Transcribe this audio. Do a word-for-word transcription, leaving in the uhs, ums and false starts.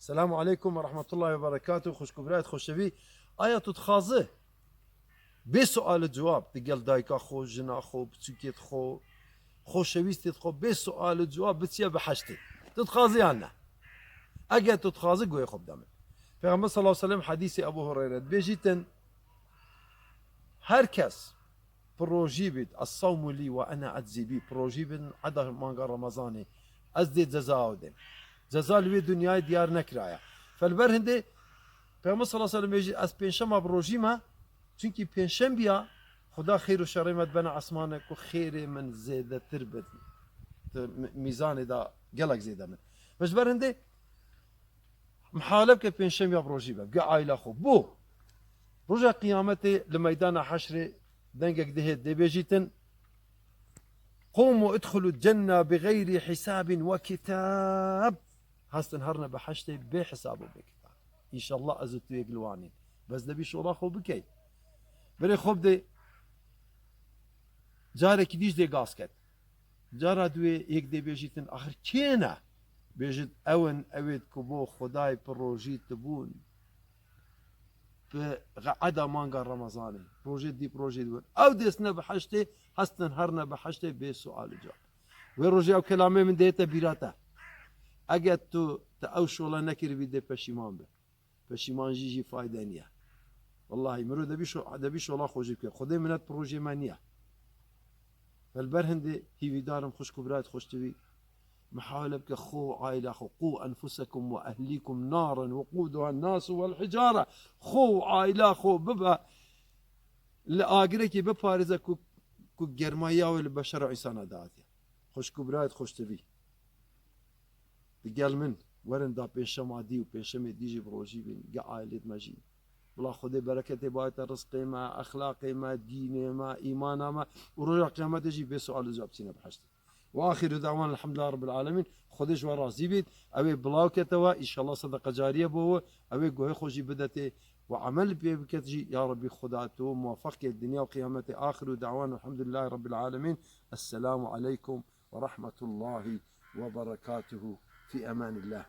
Selamu aleykum ve rahmetullahi ve berekatuhu. Xwişk û birayet xoşevî. Aya tu dixwazi bê sual û cewab di gel dayika xwe, jina xwe, piçûkêt xwe, xoşewîstêt xwe bê sual û cewab biçiye biheştê? Tu dixwazi yan ne? Eger tu dixwazi guhê xwe bide min. Pêxember sallallahu aleyhi ve sellem, hadîsê Ebu Hureyre dibêjîtin, her kes pirojî bît, "Es-savmu lî ve ene eczî bî", pirojî bin eda manga Remezanê, ez dê ceza ew dêm. Ceza li wê dinyayê diyar nekiraya. Felber hindê Peygamber sallallahu aleyhi ve sellem bêjî, "Ez pênşema bi rojî me, çunkî pênşembiya Xuda xêr û şerê me dibene esmane ku xêrê min zêdetir bi, di mi-, mîzanê de gelek zêde min." Ve ji ber hindê mihale bike pênşembiya bi rojî be, bige aîla xwe. Bo roja qiyametê li meydana heşrê dengek dihê dê bêjîtin, "Qûmû idxulû cenne bi xeyrî hisabin ve kitab." Hestin herne biheştê bê hesab û bê kitab. Înşallah ez û tu yek li wan in. Bes debî şola xwe bikey. Berê xwe bidê, carekî dî jî dê gaz ket. Cara duê yek dê bêjîtin, axir kê ne? Bêjit, ew in, ew ê ku bo Xwedayê pirojî tibûn. Bi ğeeda manga Remezanê, rojê dî, rojê dî. Ew dê hestine biheştê, hestin herne biheştê bê sual û cewab. Wê rojê ew kelamê min dê te bîra te. Eger tu, te ew şola nekiribî, dê peşîman be. Peşîman jî jî fayde niye. Wellahî, mirov debî şo-, debî şola xwe jî bike. Xwedê minet bi rojê me niye. Fel ber hindê hîvîdar im xwişk û birayet xweştivî, mihawele bike xwe û aîla xwe, "Qû enfusekum ve ehlîkum naren ve qûduha nasu vel hicare." Xwe û aîla xwe bibe li agirekî biparêze ku, ku germayiya wê li beşer û însana dihatiye. Xwişk û birayet xweştivî. Digel min werin da pênşema dî û pênşemê dî jî bi rojî bin, ge ailêt me jî. Bila Xwedê bereketê bayete rizqê me, exlaqê me, dînê me, îmana me û roja qiyametê jî bê sual û cewab çîne biheştê. Ve axiru dawan elhamdulillahi rabbil alemin. Xwedê ji we razî bît. Ew ê bilaw ketewe, înşallah sedeqa cariye bo we. Ew ê guhê xwe jî bidetê ve emel pê biket jî. Ya Rabbî Xweda tu muwafeq ke dinya û qiyametê. Axiru dawan elhamdulillahi rabbil alemin. Esselamu aleykum ve rahmetullahi ve berekatuhu. Fî emanillah.